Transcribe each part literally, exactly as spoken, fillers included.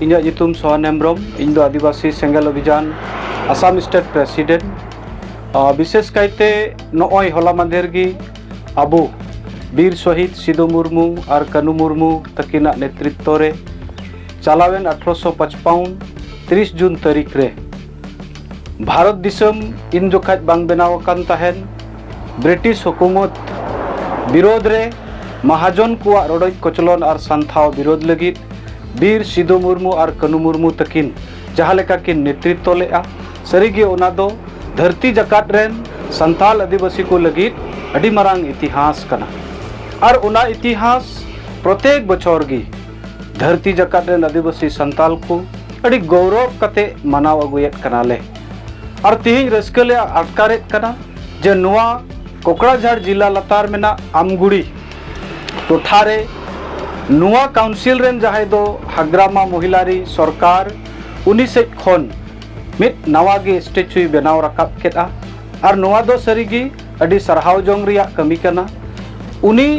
ᱤᱧᱟᱹᱜ ᱧᱩᱛᱩᱢ ᱥᱚᱦᱟᱱ ᱦᱮᱢᱵᱨᱚᱢ᱾ ᱤᱧ ᱫᱚ ᱟᱹᱫᱤᱵᱟᱹᱥᱤ ᱥᱮᱸᱜᱮᱞ ᱚᱵᱷᱤᱡᱟᱱ ᱟᱥᱟᱢ ᱥᱴᱮᱴ ᱯᱨᱮᱥᱤᱰᱮᱱᱴ᱾ ᱟᱨ ᱵᱤᱥᱮᱥ ᱠᱟᱭᱛᱮ ᱱᱚᱜᱼᱚᱭ ᱦᱚᱞᱟ ᱢᱟᱫᱷᱮᱨ ᱜᱮ ᱟᱵᱚ ᱵᱤᱨ ᱥᱚᱦᱤᱫ ᱥᱤᱫᱩ ᱢᱩᱨᱢᱩ ᱟᱨ ᱠᱟᱹᱱᱩ ᱢᱩᱨᱢᱩ ᱛᱟᱹᱠᱤᱱᱟᱜ ᱱᱮᱛᱨᱤᱛᱵ ᱨᱮ ᱪᱟᱞᱟᱣᱮᱱ ᱟᱴᱷᱨᱚᱥᱚ ᱯᱟᱸᱪᱯᱟᱣᱱ ᱛᱤᱨᱤᱥ ᱡᱩᱱ ᱛᱟᱹᱨᱤᱠᱷ ᱨᱮ ᱵᱷᱟᱨᱚᱛ ᱫᱤᱥᱚᱢ ᱤᱱ ᱡᱚᱠᱷᱟᱡ ᱵᱟᱝ ᱵᱮᱱᱟᱣ ᱟᱠᱟᱱ ᱛᱟᱦᱮᱱ, ᱵᱨᱤᱴᱤᱥ ᱦᱩᱠᱩᱢᱚᱛ ᱵᱤᱨᱳᱫᱷ ᱨᱮ ᱢᱟᱦᱟᱡᱚᱱ ᱠᱚᱣᱟᱜ ᱨᱚᱰᱚᱡ ᱠᱚᱪᱞᱚᱱ ᱟᱨ ᱥᱟᱱᱛᱷᱟᱣ ᱵᱤᱨᱳᱫᱷ ᱞᱟᱹᱜᱤᱫ ᱵᱤᱨ ᱥᱤᱫᱩ ᱢᱩᱨᱢᱩ ᱟᱨ ᱠᱟᱹᱱᱩ ᱢᱩᱨᱢᱩ ᱛᱟᱹᱠᱤᱱ ᱡᱟᱦᱟᱸ ᱞᱮᱠᱟ ᱠᱤᱱ ᱱᱮᱛᱨᱤᱛᱵ ᱞᱮᱫᱼᱟ, ᱥᱟᱹᱨᱤᱜᱮ ᱚᱱᱟ ᱫᱚ ᱫᱷᱟᱹᱨᱛᱤ ᱡᱟᱠᱟᱛ ᱨᱮᱱ ᱥᱟᱱᱛᱟᱞ ᱟᱹᱫᱤᱵᱟᱹᱥᱤ ᱠᱚ ᱞᱟᱹᱜᱤᱫ ᱟᱹᱰᱤ ᱢᱟᱨᱟᱝ ᱤᱛᱤᱦᱟᱥ ᱠᱟᱱᱟ᱾ ᱟᱨ ᱚᱱᱟ ᱤᱛᱤᱦᱟᱥ ᱯᱨᱚᱛᱮᱠ ᱵᱚᱪᱷᱚᱨ ᱜᱮ ᱫᱷᱟᱹᱨᱛᱤ ᱡᱟᱠᱟᱛ ᱨᱮᱱ ᱟᱹᱫᱤᱵᱟᱹᱥᱤ ᱥᱟᱱᱛᱟᱞ ᱠᱚ ᱟᱹᱰᱤ ᱜᱚᱨᱚᱵᱽ ᱠᱟᱛᱮ ᱢᱟᱱᱟᱣ ᱟᱹᱜᱩᱭᱮᱫ ᱠᱟᱱᱟᱞᱮ᱾ ᱟᱨ ᱛᱤᱦᱤᱧ ᱨᱟᱹᱥᱠᱟᱹ ᱞᱮ ᱟᱴᱠᱟᱨᱮᱫ ᱠᱟᱱᱟ ᱡᱮ ᱱᱚᱣᱟ ᱠᱚᱠᱲᱟᱡᱷᱟᱲ ᱡᱤᱞᱟ ᱞᱟᱛᱟᱨ ᱢᱮᱱᱟᱜ ᱟᱢᱜᱩᱲᱤ ᱴᱚᱴᱷᱟ ᱨᱮ ᱱᱚᱣᱟ ᱠᱟᱣᱩᱱᱥᱤᱞ ᱨᱮᱱ ᱡᱟᱦᱟᱸᱭ ᱫᱚ ᱦᱟᱜᱽᱨᱟᱢᱟ ᱢᱚᱦᱤᱞᱟᱨᱤ ᱥᱚᱨᱠᱟᱨ, ᱩᱱᱤ ᱥᱮᱫ ᱠᱷᱚᱱ ᱢᱤᱫ ᱱᱟᱣᱟ ᱜᱮ ᱥᱴᱮᱪᱩᱭ ᱵᱮᱱᱟᱣ ᱨᱟᱠᱟᱵ ᱠᱮᱫᱼᱟ᱾ ᱟᱨ ᱱᱚᱣᱟ ᱫᱚ ᱥᱟᱹᱨᱤᱜᱮ ᱟᱹᱰᱤ ᱥᱟᱨᱦᱟᱣ ᱡᱚᱝ ᱨᱮᱭᱟᱜ ᱠᱟᱹᱢᱤ ᱠᱟᱱᱟ᱾ ᱩᱱᱤ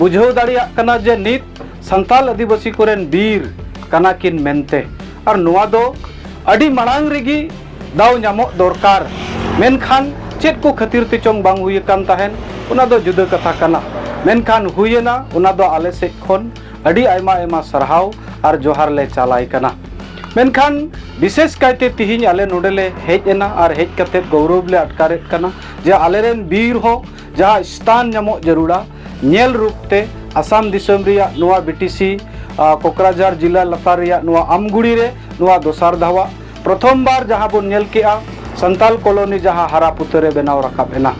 ᱵᱩᱡᱷᱟᱹᱣ ᱫᱟᱲᱮᱭᱟᱜ ᱠᱟᱱᱟ ᱡᱮ ᱱᱤᱛ ᱥᱟᱱᱛᱟᱞ ᱟᱹᱫᱤᱵᱟᱹᱥᱤ ᱠᱚᱨᱮᱱ ᱵᱤᱨ ᱠᱟᱱᱟ ᱠᱤᱱ ᱢᱮᱱᱛᱮ᱾ ᱟᱨ ᱱᱚᱣᱟ ᱫᱚ ᱟᱹᱰᱤ ᱢᱟᱲᱟᱝ ᱨᱮᱜᱮ ᱫᱟᱣ ᱧᱟᱢᱚᱜ ᱫᱚᱨᱠᱟᱨ᱾ ᱢᱮᱱᱠᱷᱟᱱ ᱪᱮᱫ ᱠᱚ ᱠᱷᱟᱹᱛᱤᱨ ᱛᱮ ᱪᱚᱝ ᱵᱟᱝ ᱦᱩᱭ ᱟᱠᱟᱱ ᱛᱟᱦᱮᱱ, ᱚᱱᱟ ᱫᱚ ᱡᱩᱫᱟᱹ ᱠᱟᱛᱷᱟ ᱠᱟᱱᱟ᱾ ᱢᱮᱱᱠᱷᱟᱱ ᱦᱩᱭᱮᱱᱟ, ᱚᱱᱟ ᱫᱚ ᱟᱞᱮ ᱥᱮᱫ ᱠᱷᱚᱱ ᱟᱹᱰᱤ ᱟᱭᱢᱟ ᱟᱭᱢᱟ ᱥᱟᱨᱦᱟᱣ ᱟᱨ ᱡᱚᱦᱟᱨ ᱞᱮ ᱪᱟᱞᱟᱭ ᱠᱟᱱᱟ᱾ ᱢᱮᱱᱠᱷᱟᱱ ᱵᱤᱥᱮᱥ ᱠᱟᱭᱛᱮ ᱛᱤᱦᱤᱧ ᱟᱞᱮ ᱱᱚᱰᱮ ᱞᱮ ᱦᱮᱡ ᱮᱱᱟ ᱟᱨ ᱦᱮᱡ ᱠᱟᱛᱮ ᱜᱚᱣᱨᱚᱵ ᱞᱮ ᱟᱴᱠᱟᱨᱮᱫ ᱠᱟᱱᱟ ᱡᱮ ᱟᱞᱮᱨᱮᱱ ᱵᱤᱨ ᱦᱚᱸ ᱡᱟᱦᱟᱸ ᱥᱛᱷᱟᱱ ᱧᱟᱢᱚᱜ ᱡᱟᱹᱨᱩᱲᱟ ᱧᱮᱞ ᱨᱩᱯ ᱛᱮ ᱟᱥᱟᱢ ᱫᱤᱥᱚᱢ ᱨᱮᱭᱟᱜ ᱱᱚᱣᱟ ᱵᱤᱴᱤᱥᱤ, ᱟ, ᱠᱚᱠᱨᱟᱡᱷᱟᱨ ᱡᱤᱞᱟ ᱞᱟᱛᱟᱨ ᱨᱮᱭᱟᱜ ᱱᱚᱣᱟ ᱟᱢᱜᱩᱲᱤ ᱨᱮ ᱱᱚᱣᱟ ᱫᱚᱥᱟᱨ ᱫᱷᱟᱣᱟᱜ ᱯᱨᱚᱛᱷᱚᱢ ᱵᱟᱨ ᱡᱟᱦᱟᱸ ᱵᱚᱱ ᱧᱮᱞ ᱠᱮᱜᱼᱟ ᱥᱟᱱᱛᱟᱞ ᱠᱚᱞᱚᱱᱤ ᱡᱟᱦᱟᱸ ᱦᱟᱨᱟ ᱯᱩᱛᱟᱹᱨ ᱨᱮ ᱵᱮᱱᱟᱣ ᱨᱟᱠᱟᱵ ᱮᱱᱟ᱾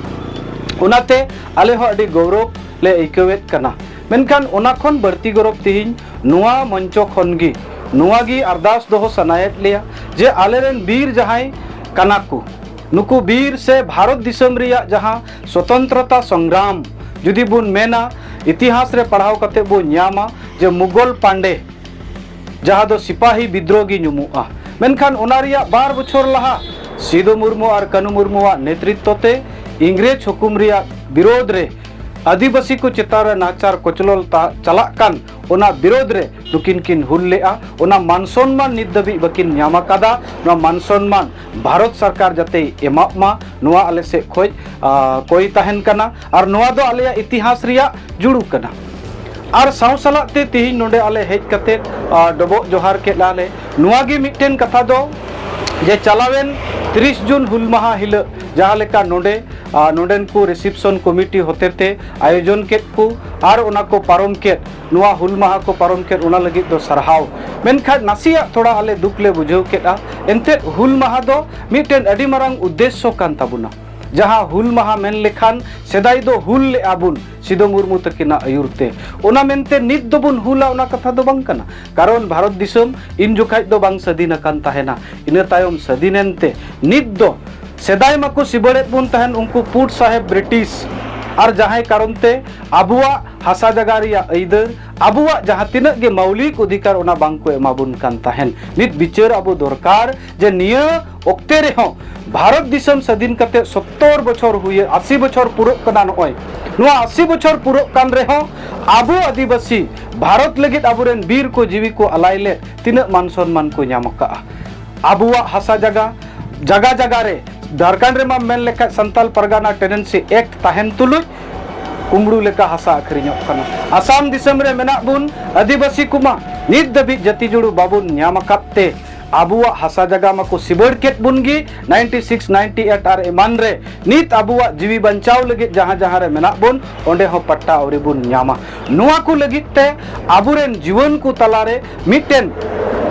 ᱚᱱᱟᱛᱮ ᱟᱞᱮ ᱦᱚᱸ ᱟᱹᱰᱤ ᱜᱚᱣᱨᱚᱵ ᱞᱮ ᱟᱹᱭᱠᱟᱹᱣᱮᱫ ᱠᱟᱱᱟ᱾ ᱢᱮᱱᱠᱷᱟᱱ ᱚᱱᱟ ᱠᱷᱚᱱ ᱵᱟᱹᱲᱛᱤ ᱜᱚᱨᱚᱵᱽ ᱛᱮᱦᱮᱧ ᱱᱚᱣᱟ ᱢᱚᱧᱪᱚ ᱠᱷᱚᱱ ᱜᱮ ᱱᱚᱣᱟ ᱜᱮ ᱟᱨᱫᱟᱥ ᱫᱚᱦᱚ ᱥᱟᱱᱟᱭᱮᱫ ᱞᱮᱭᱟ ᱡᱮ ᱟᱞᱮᱨᱮᱱ ᱵᱤᱨ ᱡᱟᱦᱟᱸᱭ ᱠᱟᱱᱟ ᱠᱚ, ᱱᱩᱠᱩ ᱵᱤᱨ ᱥᱮ ᱵᱷᱟᱨᱚᱛ ᱫᱤᱥᱚᱢ ᱨᱮᱭᱟᱜ ᱡᱟᱦᱟᱸ ᱥᱚᱛᱚᱱᱛᱨᱚᱛᱟ ᱥᱚᱝᱜᱨᱟᱢ ᱡᱩᱫᱤ ᱵᱚᱱ ᱢᱮᱱᱟ, ᱤᱛᱤᱦᱟᱥ ᱨᱮ ᱯᱟᱲᱦᱟᱣ ᱠᱟᱛᱮ ᱵᱚᱱ ᱧᱟᱢᱟ ᱡᱮ ᱢᱩᱜᱚᱞ ᱯᱟᱱᱰᱮ ᱡᱟᱦᱟᱸ ᱫᱚ ᱥᱤᱯᱟᱦᱤ ᱵᱤᱫᱽᱨᱳᱦ ᱜᱮ ᱧᱩᱢᱩᱜᱼᱟ᱾ ᱢᱮᱱᱠᱷᱟᱱ ᱚᱱᱟ ᱨᱮᱭᱟᱜ ᱵᱟᱨ ᱵᱚᱪᱷᱚᱨ ᱞᱟᱦᱟ ᱥᱤᱫᱩ ᱢᱩᱨᱢᱩ ᱟᱨ ᱠᱟᱹᱱᱩ ᱢᱩᱨᱢᱩᱣᱟᱜ ᱱᱮᱛᱨᱤᱛᱛᱚ ᱛᱮ ᱤᱝᱨᱮᱡᱽ ᱦᱩᱠᱩᱢ ᱨᱮᱭᱟᱜ ᱵᱤᱨᱳᱫᱷ ᱨᱮ ᱟᱹᱫᱤᱵᱟᱹᱥᱤ ᱠᱚ ᱪᱮᱛᱟᱱ ᱨᱮ ᱱᱟᱦᱟᱪᱟᱨ ᱠᱚᱪᱞᱚᱱ ᱛᱟ-, ᱪᱟᱞᱟᱜ ᱠᱟᱱ ᱚᱱᱟ ᱵᱤᱨᱳᱫᱷ ᱨᱮ ᱱᱩᱠᱤᱱ ᱠᱤᱱ ᱦᱩᱞ ᱞᱮᱜᱼᱟ, ᱚᱱᱟ ᱢᱟᱱ ᱥᱚᱱᱢᱟᱱ ᱱᱤᱛ ᱫᱷᱟᱹᱵᱤᱡ ᱵᱟᱹᱠᱤᱱ ᱧᱟᱢ ᱟᱠᱟᱫᱟ᱾ ᱱᱚᱣᱟ ᱢᱟᱱ ᱥᱚᱱᱢᱟᱱ ᱵᱷᱟᱨᱚᱛ ᱥᱚᱨᱠᱟᱨ ᱡᱟᱛᱮᱭ ᱮᱢᱟᱜ ᱢᱟ, ᱱᱚᱣᱟ ᱟᱞᱮ ᱥᱮᱫ ᱠᱷᱚᱡ, ᱟ, ᱠᱚᱭ ᱛᱟᱦᱮᱱ ᱠᱟᱱᱟ᱾ ᱟᱨ ᱱᱚᱣᱟ ᱫᱚ ᱟᱞᱮᱭᱟᱜ ᱤᱛᱤᱦᱟᱥ ᱨᱮᱭᱟᱜ ᱡᱩᱲᱩ ᱠᱟᱱᱟ᱾ ᱟᱨ ᱥᱟᱶ ᱥᱟᱞᱟᱜ ᱛᱮ ᱛᱤᱦᱤᱧ ᱱᱚᱰᱮ ᱟᱞᱮ ᱦᱮᱡ ᱠᱟᱛᱮ, ᱟ, ᱰᱚᱵᱚᱜ ᱡᱚᱦᱟᱨ ᱠᱮᱫᱼᱟ ᱞᱮ᱾ ᱱᱚᱣᱟ ᱜᱮ ᱢᱤᱫᱴᱮᱱ ᱠᱟᱛᱷᱟ ᱫᱚ, ᱡᱮ ᱪᱟᱞᱟᱣᱮᱱ ᱛᱤᱨᱤᱥ ᱡᱩᱱ ᱦᱩᱞ ᱢᱟᱦᱟ ᱦᱤᱞᱳᱜ ᱡᱟᱦᱟᱸ ᱞᱮᱠᱟ ᱱᱚᱰᱮ, ᱟ, ᱱᱚᱰᱮᱱ ᱠᱚ reception committee ᱦᱚᱛᱮᱛᱮ ᱟᱭᱳᱡᱚᱱ ᱠᱮᱫ ᱠᱚ ᱟᱨ ᱚᱱᱟ ᱠᱚ ᱯᱟᱨᱚᱢ ᱠᱮᱫ, ᱱᱚᱣᱟ ᱦᱩᱞ ᱢᱟᱦᱟ ᱠᱚ ᱯᱟᱨᱚᱢ ᱠᱮᱫ, ᱚᱱᱟ ᱞᱟᱹᱜᱤᱫ ᱫᱚ ᱥᱟᱨᱦᱟᱣ᱾ ᱢᱮᱱᱠᱷᱟᱱ ᱱᱟᱥᱮᱭᱟᱜ ᱛᱷᱚᱲᱟ ᱟᱞᱮ ᱫᱩᱠ ᱞᱮ ᱵᱩᱡᱷᱟᱹᱣ ᱠᱮᱫᱼᱟ᱾ ᱮᱱᱛᱮᱫ ᱦᱩᱞ ᱢᱟᱦᱟ ᱫᱚ ᱢᱤᱫᱴᱮᱱ ᱟᱹᱰᱤ ᱢᱟᱨᱟᱝ ᱩᱫᱽᱫᱮᱥᱥᱚ ᱠᱟᱱ ᱛᱟᱵᱚᱱᱟ, ᱡᱟᱦᱟᱸ ᱦᱩᱞ ᱢᱟᱦᱟ ᱢᱮᱱ ᱞᱮᱠᱷᱟᱱ ᱥᱮᱫᱟᱭ ᱫᱚ ᱦᱩᱞ ᱞᱮᱜᱼᱟ ᱵᱚᱱ ᱥᱤᱫᱩ ᱢᱩᱨᱢᱩ ᱛᱟᱹᱠᱤᱱᱟᱜ ᱟᱹᱭᱩᱨ ᱛᱮ᱾ ᱚᱱᱟ ᱢᱮᱱᱛᱮ ᱱᱤᱛ ᱫᱚᱵᱚᱱ ᱦᱩᱞᱟ, ᱚᱱᱟ ᱠᱟᱛᱷᱟ ᱫᱚ ᱵᱟᱝ ᱠᱟᱱᱟ᱾ ᱠᱟᱨᱚᱱ ᱵᱷᱟᱨᱚᱛ ᱫᱤᱥᱚᱢ ᱤᱱ ᱡᱚᱠᱷᱟᱡ ᱫᱚ ᱵᱟᱝ ᱥᱟᱹᱫᱷᱤᱱ ᱟᱠᱟᱱ ᱛᱟᱦᱮᱱᱟ, ᱤᱱᱟᱹ ᱛᱟᱭᱚᱢ ᱥᱟᱹᱫᱷᱤᱱ ᱮᱱᱛᱮ ᱱᱤᱛ ᱫᱚ ᱥᱮᱫᱟᱭ ᱢᱟᱠᱚ ᱥᱤᱵᱟᱹᱲᱮᱫ ᱵᱚᱱ ᱛᱟᱦᱮᱱ ᱩᱱᱠᱩ ᱯᱩᱰ ᱥᱟᱦᱮᱵᱽ ᱵᱨᱤᱴᱤᱥ, ᱟᱨ ᱡᱟᱦᱟᱸᱭ ᱠᱟᱨᱚᱱ ᱛᱮ ᱟᱵᱚᱣᱟᱜ ᱦᱟᱥᱟ ᱡᱟᱭᱜᱟ ᱨᱮᱭᱟᱜ ᱟᱹᱭᱫᱟᱹᱨ, ᱟᱵᱚᱣᱟᱜ ᱡᱟᱦᱟᱸ ᱛᱤᱱᱟᱹᱜ ᱜᱮ ᱢᱟᱣᱞᱤᱠ ᱚᱫᱷᱤᱠᱟᱨ, ᱚᱱᱟ ᱵᱟᱝ ᱠᱚ ᱮᱢᱟ ᱵᱚᱱ ᱠᱟᱱ ᱛᱟᱦᱮᱱ᱾ ᱱᱤᱛ ᱵᱤᱪᱟᱹᱨ ᱟᱵᱚ ᱫᱚᱨᱠᱟᱨ ᱡᱮ ᱱᱤᱭᱟᱹ ᱚᱠᱛᱮ ᱨᱮᱦᱚᱸ ᱵᱷᱟᱨᱚᱛ ᱫᱤᱥᱚᱢ ᱥᱟᱹᱫᱷᱤᱱ ᱠᱟᱛᱮ ᱥᱚᱛᱛᱚᱨ ᱵᱚᱪᱷᱚᱨ ᱦᱩᱭᱮ, ᱟᱥᱤ ᱵᱚᱪᱷᱚᱨ ᱯᱩᱨᱟᱹᱜ ᱠᱟᱱᱟ ᱱᱚᱜᱼᱚᱭ᱾ ᱱᱚᱣᱟ ᱟᱥᱤ ᱵᱚᱪᱷᱚᱨ ᱯᱩᱨᱟᱹᱜ ᱠᱟᱱ ᱨᱮᱦᱚᱸ ᱟᱵᱚ ᱟᱹᱫᱤᱵᱟᱹᱥᱤ ᱵᱷᱟᱨᱚᱛ ᱞᱟᱹᱜᱤᱫ ᱟᱵᱚᱨᱮᱱ ᱵᱤᱨ ᱠᱚ ᱡᱤᱣᱤ ᱠᱚ ᱟᱞᱟᱭ ᱞᱮᱫ ᱛᱤᱱᱟᱹᱜ ᱢᱟᱱ ᱥᱚᱱᱢᱟᱱ ᱠᱚ ᱧᱟᱢ ᱟᱠᱟᱫᱼᱟ? ᱟᱵᱚᱣᱟᱜ ᱦᱟᱥᱟ ᱡᱟᱭᱜᱟ, ᱡᱟᱭᱜᱟ ᱡᱟᱭᱜᱟ ᱨᱮ, ᱡᱷᱟᱲᱠᱷᱚᱸᱰ ᱨᱮᱢᱟ ᱢᱮᱱ ᱞᱮᱠᱷᱟᱡ ᱥᱟᱱᱛᱟᱞ ᱯᱟᱨᱜᱟᱱᱟ ᱴᱮᱱᱰᱮᱱᱥᱤ ᱮᱠᱴ ᱛᱟᱦᱮᱱ ᱛᱩᱞᱩᱡ ᱠᱩᱢᱵᱽᱲᱩ ᱞᱮᱠᱟ ᱦᱟᱥᱟ ᱟᱹᱠᱷᱨᱤᱧᱚᱜ ᱠᱟᱱᱟ᱾ ᱟᱥᱟᱢ ᱫᱤᱥᱚᱢ ᱨᱮ ᱢᱮᱱᱟᱜ ᱵᱚᱱ ᱟᱹᱫᱤᱵᱟᱹᱥᱤ ᱠᱚᱢᱟ ᱱᱤᱛ ᱫᱷᱟᱹᱵᱤᱡ ᱡᱟᱹᱛᱤ ᱡᱩᱲᱩ ᱵᱟᱵᱚᱱ ᱧᱟᱢ ᱟᱠᱟᱫ ᱛᱮ ᱟᱵᱚᱣᱟᱜ ᱦᱟᱥᱟ ᱡᱟᱭᱜᱟ ᱢᱟᱠᱚ ᱥᱤᱵᱟᱹᱲ ᱠᱮᱫ ᱵᱚᱱ ᱜᱮ, ᱱᱟᱭᱤᱱᱴᱤ ᱥᱤᱠᱥ, ᱱᱟᱭᱤᱱᱴᱤ ᱮᱭᱤᱴ ᱟᱨ ᱮᱢᱟᱱ ᱨᱮ᱾ ᱱᱤᱛ ᱟᱵᱚᱣᱟᱜ ᱡᱤᱣᱤ ᱵᱟᱧᱪᱟᱣ ᱞᱟᱹᱜᱤᱫ ᱡᱟᱦᱟᱸ ᱡᱟᱦᱟᱸ ᱨᱮ ᱢᱮᱱᱟᱜ ᱵᱚᱱ, ᱚᱸᱰᱮ ᱦᱚᱸ ᱯᱟᱴᱴᱟ ᱟᱹᱣᱨᱤ ᱵᱚᱱ ᱧᱟᱢᱟ᱾ ᱱᱚᱣᱟ ᱠᱚ ᱞᱟᱹᱜᱤᱫ ᱛᱮ ᱟᱵᱚᱨᱮᱱ ᱡᱩᱣᱟᱹᱱ ᱠᱚ ᱛᱟᱞᱟᱨᱮ ᱢᱤᱫᱴᱮᱱ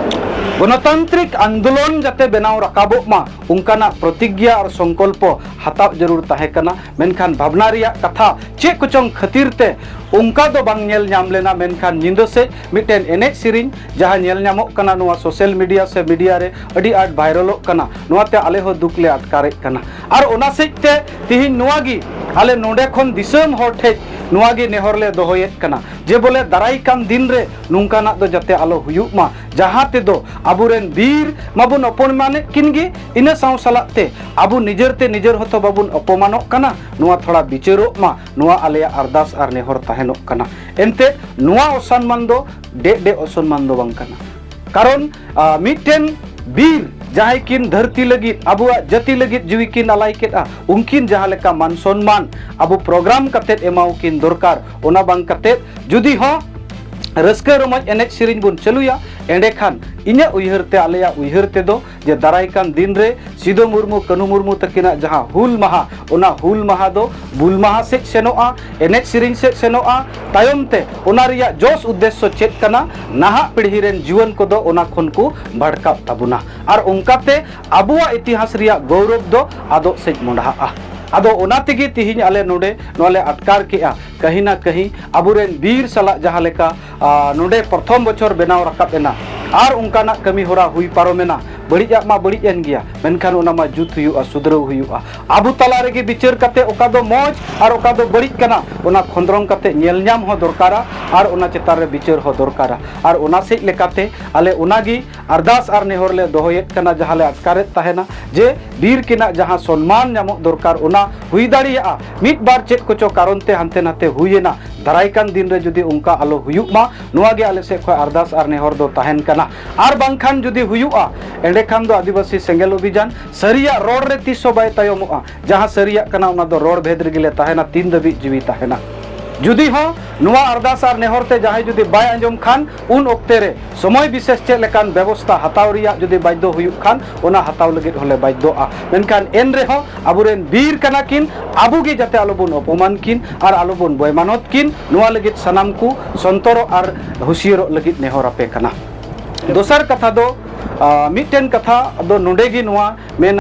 ᱜᱚᱱᱚᱛᱟᱱᱛᱨᱤᱠ ᱟᱱᱫᱳᱞᱚᱱ ᱡᱟᱛᱮ ᱵᱮᱱᱟᱣ ᱨᱟᱠᱟᱵᱚᱜ ᱢᱟ, ᱚᱱᱠᱟᱱᱟᱜ ᱯᱨᱚᱛᱤᱜᱽᱧᱟ ᱟᱨ ᱥᱚᱝᱠᱚᱞᱯᱚ ᱦᱟᱛᱟᱣ ᱡᱟᱹᱨᱩᱲ ᱛᱟᱦᱮᱸ ᱠᱟᱱᱟ᱾ ᱢᱮᱱᱠᱷᱟᱱ ᱵᱷᱟᱵᱽᱱᱟ ᱨᱮᱭᱟᱜ ᱠᱟᱛᱷᱟ ᱪᱮᱫ ᱠᱚᱪᱚᱝ ᱠᱷᱟᱹᱛᱤᱨ ᱛᱮ ᱚᱱᱠᱟ ᱫᱚ ᱵᱟᱝ ᱧᱮᱞ ᱧᱟᱢ ᱞᱮᱱᱟ᱾ ᱢᱮᱱᱠᱷᱟᱱ ᱧᱤᱫᱟᱹ ᱥᱮᱫ ᱢᱤᱫᱴᱮᱱ ᱮᱱᱮᱡ ᱥᱮᱨᱮᱧ ᱡᱟᱦᱟᱸ ᱧᱮᱞ ᱧᱟᱢᱚᱜ ᱠᱟᱱᱟ ᱱᱚᱣᱟ ᱥᱳᱥᱟᱞ ᱢᱤᱰᱤᱭᱟ ᱥᱮ ᱢᱤᱰᱤᱭᱟ ᱨᱮ, ᱟᱹᱰᱤ ᱟᱸᱴ ᱵᱷᱟᱭᱨᱟᱞᱚᱜ ᱠᱟᱱᱟ, ᱱᱚᱣᱟᱛᱮ ᱟᱞᱮ ᱦᱚᱸ ᱫᱩᱠ ᱞᱮ ᱟᱴᱠᱟᱨᱮᱫ ᱠᱟᱱᱟ᱾ ᱟᱨ ᱚᱱᱟ ᱥᱮᱫ ᱛᱮ ᱛᱤᱦᱤᱧ ᱱᱚᱣᱟ ᱜᱮ ᱟᱞᱮ ᱱᱚᱰᱮ ᱠᱷᱚᱱ ᱫᱤᱥᱚᱢ ᱦᱚᱲ ᱴᱷᱮᱡ ᱱᱚᱣᱟ ᱜᱮ ᱱᱮᱦᱚᱨ ᱞᱮ ᱫᱚᱦᱚᱭᱮᱫ ᱠᱟᱱᱟ ᱡᱮ ᱵᱚᱞᱮ ᱫᱟᱨᱟᱭ ᱠᱟᱱ ᱫᱤᱱ ᱨᱮ ᱱᱚᱝᱠᱟᱱᱟᱜ ᱫᱚ ᱡᱟᱛᱮ ᱟᱞᱚ ᱦᱩᱭᱩᱜ ᱢᱟ, ᱡᱟᱦᱟᱸ ᱛᱮᱫᱚ ᱟᱵᱚᱨᱮᱱ ᱵᱤᱨ ᱢᱟᱵᱚᱱ ᱚᱯᱚᱢᱟᱱᱮᱫ ᱠᱤᱱ ᱜᱮ, ᱤᱱᱟᱹ ᱥᱟᱶ ᱥᱟᱞᱟᱜ ᱛᱮ ᱟᱵᱚ ᱱᱤᱡᱮᱨ ᱛᱮ ᱱᱤᱡᱮᱨ ᱦᱚᱸᱛᱚ ᱵᱟᱵᱚᱱ ᱚᱯᱚᱢᱟᱱᱚᱜ ᱠᱟᱱᱟ᱾ ᱱᱚᱣᱟ ᱛᱷᱚᱲᱟ ᱵᱤᱪᱟᱹᱨᱚᱜ ᱢᱟ, ᱱᱚᱣᱟ ᱟᱞᱮᱭᱟᱜ ᱟᱨᱫᱟᱥ ᱟᱨ ᱱᱮᱦᱚᱨ ᱛᱟᱦᱮᱱᱚᱜ ᱠᱟᱱᱟ᱾ ᱮᱱᱛᱮᱫ ᱱᱚᱣᱟ ᱚᱥᱚᱱᱢᱟᱱ ᱫᱚ ᱰᱮᱜ ᱰᱮᱜ ᱚᱥᱚᱱᱢᱟᱱ ᱫᱚ ᱵᱟᱝ ᱠᱟᱱᱟ᱾ ᱠᱟᱨᱚᱱ ᱟᱨ ᱢᱤᱫᱴᱮᱱ ᱵᱤᱨ ᱡᱟᱦᱟᱸᱭ ᱠᱤᱱ ᱫᱷᱟᱹᱨᱛᱤ ᱞᱟᱹᱜᱤᱫ, ᱟᱵᱚᱣᱟᱜ ᱡᱟᱹᱛᱤ ᱞᱟᱹᱜᱤᱫ ᱡᱤᱣᱤ ᱠᱤᱱ ᱟᱞᱟᱭ ᱠᱮᱫᱼᱟ, ᱩᱱᱠᱤᱱ ᱡᱟᱦᱟᱸ ᱞᱮᱠᱟ ᱢᱟᱱ ᱥᱚᱱᱢᱟᱱ ᱟᱵᱚ ᱯᱨᱳᱜᱨᱟᱢ ᱠᱟᱛᱮᱫ ᱮᱢᱟᱣ ᱠᱤᱱ ᱫᱚᱨᱠᱟᱨ᱾ ᱚᱱᱟ ᱵᱟᱝ ᱠᱟᱛᱮᱫ ᱡᱩᱫᱤ ᱦᱚᱸ ᱨᱟᱹᱥᱠᱟᱹ ᱨᱚᱢᱚᱡᱽ ᱮᱱᱮᱡ ᱥᱮᱨᱮᱧ ᱵᱚᱱ ᱪᱟᱹᱞᱩᱭᱟ, ᱮᱸᱰᱮᱠᱷᱟᱱ ᱤᱧᱟᱹᱜ ᱩᱭᱦᱟᱹᱨ ᱛᱮ, ᱟᱞᱮᱭᱟᱜ ᱩᱭᱦᱟᱹᱨ ᱛᱮᱫᱚ ᱡᱮ ᱫᱟᱨᱟᱭ ᱠᱟᱱ ᱫᱤᱱ ᱨᱮ ᱥᱤᱫᱩ ᱢᱩᱨᱢᱩ, ᱠᱟᱹᱱᱦᱩ ᱢᱩᱨᱢᱩ ᱛᱟᱹᱠᱤᱱᱟᱜ ᱡᱟᱦᱟᱸ ᱦᱩᱞ ᱢᱟᱦᱟ, ᱚᱱᱟ ᱦᱩᱞ ᱢᱟᱦᱟ ᱫᱚ ᱵᱩᱞ ᱢᱟᱦᱟ ᱥᱮᱫ ᱥᱮᱱᱚᱜᱼᱟ, ᱮᱱᱮᱡ ᱥᱮᱨᱮᱧ ᱥᱮᱫ ᱥᱮᱱᱚᱜᱼᱟ᱾ ᱛᱟᱭᱚᱢ ᱛᱮ ᱚᱱᱟ ᱨᱮᱭᱟᱜ ᱡᱚᱥ ᱩᱫᱽᱫᱮᱥᱥᱚ ᱪᱮᱫ ᱠᱟᱱᱟ, ᱱᱟᱦᱟᱜ ᱯᱤᱲᱦᱤ ᱨᱮᱱ ᱡᱩᱣᱟᱹᱱ ᱠᱚᱫᱚ ᱚᱱᱟ ᱠᱷᱚᱱ ᱠᱚ ᱵᱷᱟᱲᱠᱟᱜ ᱛᱟᱵᱚᱱᱟ᱾ ᱟᱨ ᱚᱱᱠᱟᱛᱮ ᱟᱵᱚᱣᱟᱜ ᱤᱛᱤᱦᱟᱥ ᱨᱮᱭᱟᱜ ᱜᱚᱣᱨᱚᱵ ᱫᱚ ᱟᱫᱚᱜ ᱥᱮᱫ ᱢᱚᱸᱰᱦᱟᱜᱼᱟ᱾ ᱟᱫᱚ ᱚᱱᱟ ᱛᱮᱜᱮ ᱛᱤᱦᱤᱧ ᱟᱞᱮ ᱱᱚᱰᱮ ᱱᱚᱣᱟ ᱞᱮ ᱟᱴᱠᱟᱨ ᱠᱮᱜᱼᱟ, ᱠᱟᱹᱦᱤ ᱱᱟ ᱠᱟᱹᱦᱤ ᱟᱵᱚᱨᱮᱱ ᱵᱤᱨ ᱥᱟᱞᱟᱜ ᱡᱟᱦᱟᱸ ᱞᱮᱠᱟ ᱟᱨ ᱱᱚᱰᱮ ᱯᱨᱚᱛᱷᱚᱢ ᱵᱚᱪᱷᱚᱨ ᱵᱮᱱᱟᱣ ᱨᱟᱠᱟᱵ ᱮᱱᱟ, ᱟᱨ ᱚᱱᱠᱟᱱᱟᱜ ᱠᱟᱹᱢᱤ ᱦᱚᱨᱟ ᱦᱩᱭ ᱯᱟᱨᱚᱢ ᱮᱱᱟ᱾ ᱵᱟᱹᱲᱤᱡᱟᱜ ᱢᱟ ᱵᱟᱹᱲᱤᱡ ᱮᱱ ᱜᱮᱭᱟ, ᱢᱮᱱᱠᱷᱟᱱ ᱚᱱᱟ ᱢᱟ ᱡᱩᱛ ᱦᱩᱭᱩᱜᱼᱟ, ᱥᱩᱫᱷᱨᱟᱹᱣ ᱦᱩᱭᱩᱜᱼᱟ᱾ ᱟᱵᱚ ᱛᱟᱞᱟ ᱨᱮᱜᱮ ᱵᱤᱪᱟᱹᱨ ᱠᱟᱛᱮ ᱚᱠᱟ ᱫᱚ ᱢᱚᱡᱽ ᱟᱨ ᱚᱠᱟ ᱫᱚ ᱵᱟᱹᱲᱤᱡ ᱠᱟᱱᱟ, ᱚᱱᱟ ᱠᱷᱚᱸᱫᱽᱨᱚᱝ ᱠᱟᱛᱮ ᱧᱮᱞ ᱧᱟᱢ ᱦᱚᱸ ᱫᱚᱨᱠᱟᱨᱟ ᱟᱨ ᱚᱱᱟ ᱪᱮᱛᱟᱱ ᱨᱮ ᱵᱤᱪᱟᱹᱨ ᱦᱚᱸ ᱫᱚᱨᱠᱟᱨᱟ᱾ ᱟᱨ ᱚᱱᱟ ᱥᱮᱫ ᱞᱮᱠᱟᱛᱮ ᱟᱞᱮ ᱚᱱᱟᱜᱮ ᱟᱨᱫᱟᱥ ᱟᱨ ᱱᱮᱦᱚᱨ ᱞᱮ ᱫᱚᱦᱚᱭᱮᱫ ᱠᱟᱱᱟ, ᱡᱟᱦᱟᱸ ᱞᱮ ᱟᱴᱠᱟᱨᱮᱫ ᱛᱟᱦᱮᱱᱟ ᱡᱮ ᱵᱤᱨ ᱠᱤᱱᱟᱜ ᱡᱟᱦᱟᱸ ᱥᱚᱱᱢᱟᱱ ᱧᱟᱢᱚᱜ ᱫᱚᱨᱠᱟᱨ, ᱚᱱᱟ ᱦᱩᱭ ᱫᱟᱲᱮᱭᱟᱜᱼᱟ ᱢᱤᱫ ᱵᱟᱨ ᱪᱮᱫ ᱠᱚᱪᱚ ᱠᱟᱨᱚᱱ ᱛᱮ ᱦᱟᱱᱛᱮ ᱱᱟᱛᱮ ᱦᱩᱭᱮᱱᱟ, ᱫᱟᱨᱟᱭ ᱠᱟᱱ ᱫᱤᱱ ᱨᱮ ᱡᱩᱫᱤ ᱚᱱᱠᱟ ᱟᱞᱚ ᱦᱩᱭᱩᱜ ᱢᱟ, ᱱᱚᱣᱟ ᱜᱮ ᱟᱞᱮ ᱥᱮᱫ ᱠᱷᱚᱱ ᱟᱨᱫᱟᱥ ᱟᱨ ᱱᱮᱦᱚᱨ ᱫᱚ ᱛᱟᱦᱮᱱ ᱠᱟᱱᱟ᱾ ᱟᱨ ᱵᱟᱝᱠᱷᱟᱱ ᱡᱩᱫᱤ ᱦᱩᱭᱩᱜᱼᱟ, ᱮᱸᱰᱮᱠᱷᱟᱱ ᱫᱚ ᱟᱹᱫᱤᱵᱟᱹᱥᱤ ᱥᱮᱸᱜᱮᱞ ᱚᱵᱷᱤᱡᱟᱱ ᱥᱟᱹᱨᱤᱭᱟᱜ ᱨᱚᱲ ᱨᱮ ᱛᱤᱥ ᱦᱚᱸ ᱵᱟᱭ ᱛᱟᱭᱚᱢᱚᱜᱼᱟ᱾ ᱡᱟᱦᱟᱸ ᱥᱟᱹᱨᱤᱭᱟᱜ ᱠᱟᱱᱟ, ᱚᱱᱟ ᱫᱚ ᱨᱚᱲ ᱵᱷᱮᱫ ᱨᱮᱜᱮ ᱞᱮ ᱛᱟᱦᱮᱱᱟ, ᱛᱤᱱ ᱫᱷᱟᱹᱵᱤᱡ ᱡᱤᱣᱤ ᱛᱟᱦᱮᱱᱟ᱾ ᱡᱩᱫᱤ ᱦᱚᱸ ᱱᱚᱣᱟ ᱟᱨᱫᱟᱥ ᱟᱨ ᱱᱮᱦᱚᱨ ᱛᱮ ᱡᱟᱦᱟᱸᱭ ᱡᱩᱫᱤ ᱵᱟᱭ ᱟᱸᱡᱚᱢ ᱠᱷᱟᱱ, ᱩᱱ ᱚᱠᱛᱮ ᱨᱮ ᱥᱚᱢᱚᱭ ᱵᱤᱥᱮᱥ ᱪᱮᱫ ᱞᱮᱠᱟᱱ ᱵᱮᱵᱚᱥᱛᱷᱟ ᱦᱟᱛᱟᱣ ᱨᱮᱭᱟᱜ ᱡᱩᱫᱤ ᱵᱟᱫᱽᱫᱷᱚ ᱦᱩᱭᱩᱜ ᱠᱷᱟᱱ, ᱚᱱᱟ ᱦᱟᱛᱟᱣ ᱞᱟᱹᱜᱤᱫ ᱦᱚᱸᱞᱮ ᱵᱟᱫᱽᱫᱷᱚᱜᱼᱟ᱾ ᱢᱮᱱᱠᱷᱟᱱ ᱮᱱ ᱨᱮᱦᱚᱸ ᱟᱵᱚᱨᱮᱱ ᱵᱤᱨ ᱠᱟᱱᱟ ᱠᱤᱱ, ᱟᱵᱚ ᱜᱮ ᱡᱟᱛᱮ ᱟᱞᱚᱵᱚᱱ ᱚᱯᱚᱢᱟᱱ ᱠᱤᱱ ᱟᱨ ᱟᱞᱚᱵᱚᱱ ᱵᱮᱢᱟᱱᱚᱛ ᱠᱤᱱ, ᱱᱚᱣᱟ ᱞᱟᱹᱜᱤᱫ ᱥᱟᱱᱟᱢ ᱠᱚ ᱥᱚᱱᱛᱚᱨᱚᱜ ᱟᱨ ᱦᱩᱥᱤᱭᱟᱹᱨᱚᱜ ᱞᱟᱹᱜᱤᱫ ᱱᱮᱦᱚᱨ ᱟᱯᱮ ᱠᱟᱱᱟ᱾ ᱫᱚᱥᱟᱨ ᱠᱟᱛᱷᱟ ᱫᱚ, ᱟᱨ ᱢᱤᱫᱴᱮᱱ ᱠᱟᱛᱷᱟ ᱫᱚ ᱱᱚᱰᱮ ᱜᱮ ᱱᱚᱣᱟ ᱢᱮᱱ